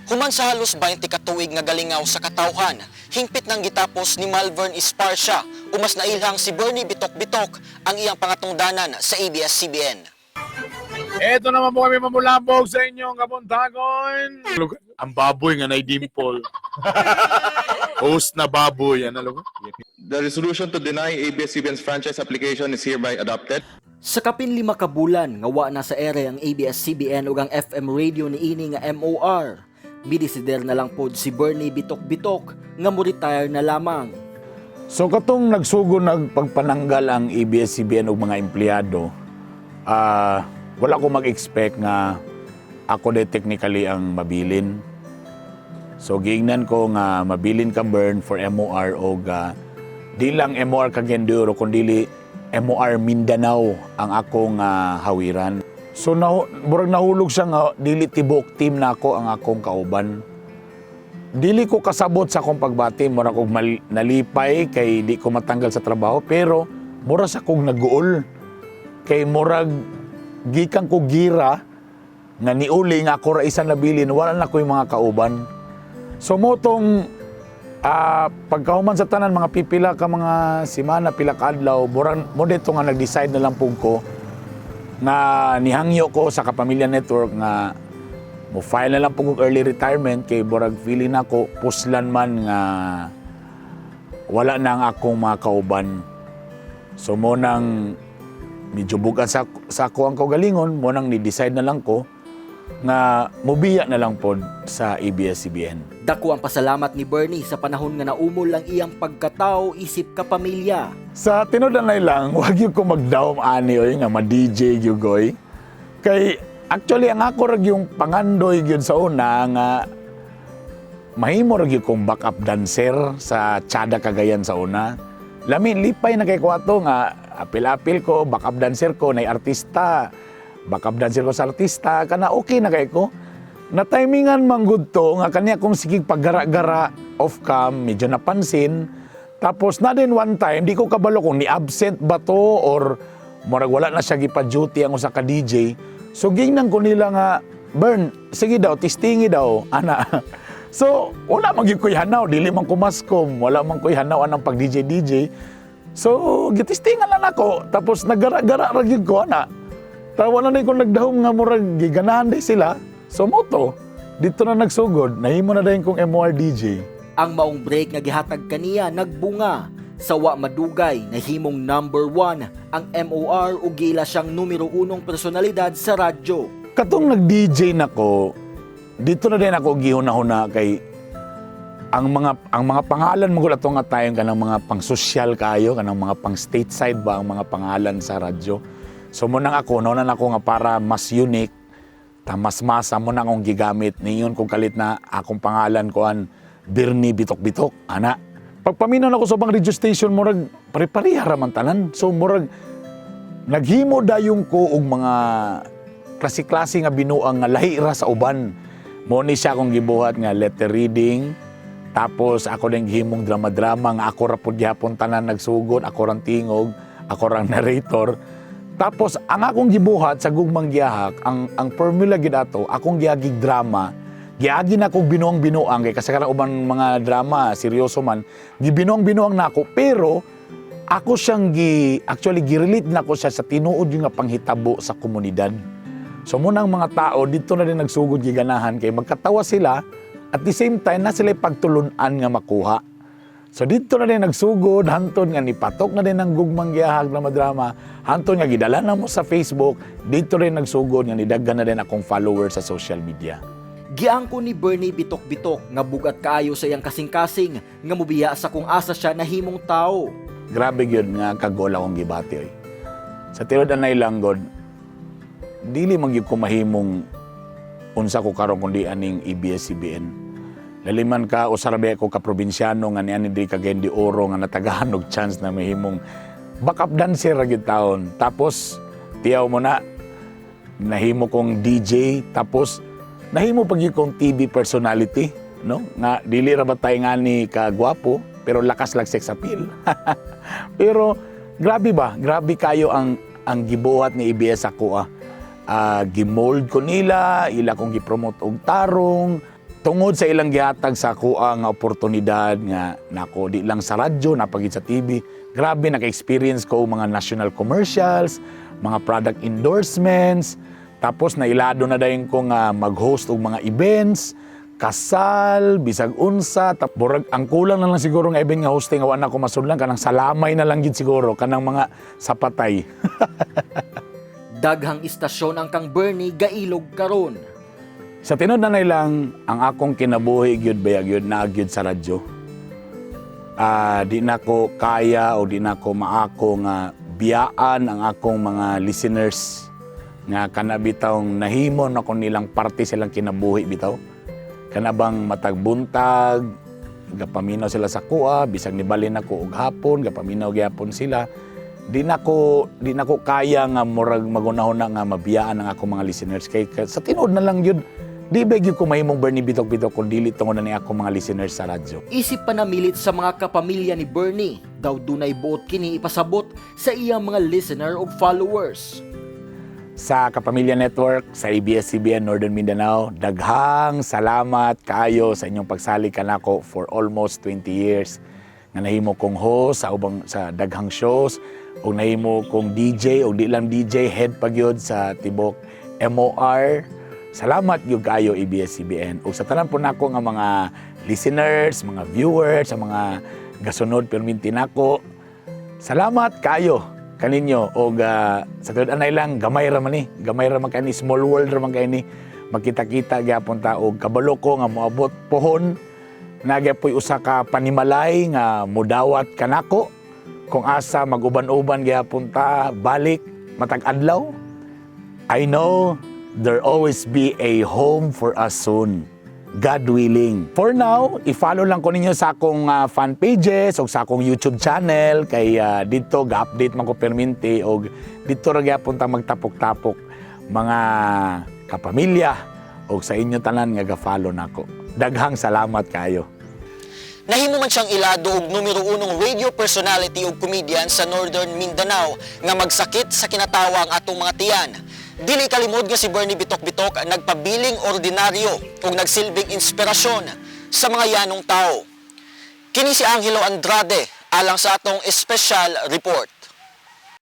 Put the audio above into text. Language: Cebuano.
Human sa halos 20 ka tuig nga galingaw sa katawhan, hingpit nang gitapos ni Malvern Esparcia o mas nailhang si Bernie Bitok-Bitok ang iyang pangatungdanan sa ABS-CBN. Eto naman po kami mamulabog sa inyong kabuntagon. Ang baboy nga nay dimple. Host na baboy. Ano lugar? The resolution to deny ABS-CBN's franchise application is hereby adopted. Sa kapin 5 ka bulan nga wa na sa ere ang ABS-CBN ug ang FM radio niini nga MOR. Midesider na lang pod si Bernie Bitok-Bitok nga mo-retire na lamang. So katong nagsugo nagpagpananggal ang ABS-CBN og mga empleyado, wala ko mag-expect nga ako de technically ang mabilin. So giingnan ko nga mabilin ka, Bern, for MOR og di lang MOR Cagayan de Oro kundi MOR Mindanao ang akong hawiran. So murag nahulog siya nga dili tibuok team na ako ang akong kauban. Dili ko kasabot sa akong pagbati, mura kog nalipay kay di ko matanggal sa trabaho, pero mura sa kong naguol kay murag gikan ko gira nga niuli nga ako ra isa nabilin, wala na ko'y mga kauban. So mo tong pagkahuman sa tanan, mga pipila ka mga simana, pila ka adlaw, murag mo dito nga nag-decide na lang pug ko nga nihangyo ko sa Kapamilya Network nga mo file na lang po kog early retirement kay borag feeling nako puslan man nga wala na ang akong mga kauban. So mo nang medyo bugat sa ako ang kaugalingon, mo nang ni-decide na lang ko nga mobiya na lang pod sa ABS-CBN. Dako ang pasalamat ni Bernie sa panahon nga naumol ang iyang pagkatao isip kapamilya. Sa tinuod na lang, wag gyud ko magdawom ani oy nga ma-DJ gyud goy. Kay actually ang ako ra yung pangandoy gyud sa una nga mahimo ra gyud kong backup dancer sa Chada Cagayan sa una. Lami lipay na kay ko ato nga apil-apil ko, backup dancer ko nay artista. Backup dancer ko sa artista kana okay na kay ko. Na timingan man gud to nga kanya kong sigig paggara-gara off cam, medyo napansin. Tapos na din one time, di ko kabalo kung ni-absent ba to or murag wala na siya gipa-duty ang usa ka DJ. So gingnan ko nila nga, "Bern, sige daw, testingi daw, ana." So wala man gyud ko'y hanaw, dili man ko maskom, wala man ko'y hanaw anang pag DJ DJ. So gitestingan lang ako, tapos nagara-gara ra gyud ko ana. Tawa na ko nagdahom nga murag giganahan di sila. So mo to, dito na nagsugod, nahimo na dayon kong MOR DJ. Ang maong break nga gihatag kaniya nagbunga. Sa wa madugay nahimong number 1 ang MOR ug giila siyang numero unong personalidad sa radyo. Katong nag-DJ na ko, dito na din ako gihuna-huna kay ang mga pangalan mo ato nga tayong kanang mga pang-social kayo, kanang mga pang stateside ba ang mga pangalan sa radyo. So mo nang ako, no na ako nga para mas unique, ta mas masa mo na akong gigamit. Ningon kong kalit na akong pangalan kuan Bernie Bitok-Bitok, ana. Pagpaminaw nako sa ubang radio station, murag pare-pareha ra man tanan. So murag naghimo dayong ko og mga klase-klase nga binuang nga lahi ra sa uban. Mo ni siya akong gibuhat nga letter reading. Tapos ako din gihimong drama-drama nga ako ra pud gihapon tanan nagsugod, ako rang tingog, ako rang narrator. Tapos ang akong gibuhat sa Gugmang Giyahak, ang formula gid ato, akong giagig drama, giagi na kong binuang-binuang kay kasagaran uban mga drama seryoso man, gibinuang-binuang nako, pero ako siyang gi actually gi-relate nako siya sa tinuod yung nga panghitabo sa komunidad. So muna ang mga tao dito na din nagsugod giganahan kay magkatawa sila, at the same time na sila pagtulunan nga makuha. So dito na din nagsugod hantod nga nipatok na din ang Gugmang Giyahag na madrama, hantod nga gidala na mo sa Facebook, dito rin nagsugod nga nidaghan na din akong followers sa social media. Giangko ni Bernie Bitok-Bitok nga bugat kaayo sa iyang kasing-kasing nga mubiya sa kung asa siya nahimong tao. Grabe gyud nga kagol akong gibati oy. Sa tinuod anay lang god, dili man gyud ko mahimong unsa ko karon kundi aning ABS-CBN. Laliman ka usa ra ba ko ka probinsyano nga niani diri Cagayan de Oro nga natagahan og chance na mahimong backup dancer ra gyud taon. Tapos tiyaw mo na nahimo kong DJ, tapos nahimo pag gyud kong TV personality, no, nga dili ra ba tayo nga ni ka gwapo pero lakas lang sex appeal. Pero grabe ba, grabe kayo ang gibuhat ni ABS ako ah. Gimold ko nila, ila kong gipromote og tarong. Tungod sa ilang gihatag sa akoa nga oportunidad nga nako, di lang sa radyo, naa pa gyud sa TV. Grabe, naka-experience ko og mga national commercials, mga product endorsements, tapos nailado na dayon ko nga mag-host og mga events, kasal, bisag unsa, tap burag ang kulang na lang siguro nga event nga hosting nga wa na ko masudlan, kanang salamay na lang gid siguro, kanang mga sapatay. Daghang istasyon ang kang Bernie gailog karon. Sa tinud na lang, ang akong kinabuhi gyud baya gyud naa gyud sa radyo. Di na ko kaya o di na ko maako nga biyaan ang akong mga listeners nga kana bitawng nahimo na ko nilang parte silang kinabuhi bitaw. Kana bang matag buntag gapaminaw sila sa kuha, bisag nibalin ako og hapon, gapaminaw gyapon sila. Di na ko kaya nga murag magunahon na nga mabiyaan ang akong mga listeners kay sa tinuod na lang gyud, di ba gyud ko mahimong Bernie Bitok-Bitok kung dili tungod na ni akong mga listeners sa radyo. Isip panamilit sa mga kapamilya ni Bernie, daw dunay buot kini ipasabot sa iyang mga listener ug followers. Sa Kapamilya Network, sa ABS-CBN Northern Mindanao, daghang salamat kaayo sa inyong pagsalig kanako for almost 20 years nga nahimo kong host sa ubang sa daghang shows ug nahimo kong DJ, ug di lang DJ, head pa gyud sa tibok MOR. Salamat gyud kaayo, ABS-CBN. Ug sa tanan po nako nga mga listeners, mga viewers, sa mga gasunod perminti nako, salamat kayo kaninyo. Og sa tinud anay lang, gamay ra man ni, gamay ra man kani, small world ra man kay ni, magkita-kita gyapon ta. Og kabalo ko nga moabot pohon na gyapoy usa ka panimalay nga mudawat kanako kung asa mag-uban-uban gyapon ta balik matag adlaw. I know there always be a home for us soon. God willing. For now, i-follow lang ko ninyo sa akong fan pages o sa akong YouTube channel kay dito ga-update man ko perminti og dito ra gyapon ta magtapok-tapok, mga kapamilya, og sa inyo tanan nga ga-follow nako. Daghang salamat kayo. Nahimo man siyang ilado og numero unong radio personality ug comedian sa Northern Mindanao nga magsakit sa kinatawa ang atong mga tiyan. Dili kalimod nga si Bernie Bitok-Bitok nagpabiling ordinaryo ug nagsilbing inspirasyon sa mga yanong tao. Kini si Angelo Andrade alang sa atong special report.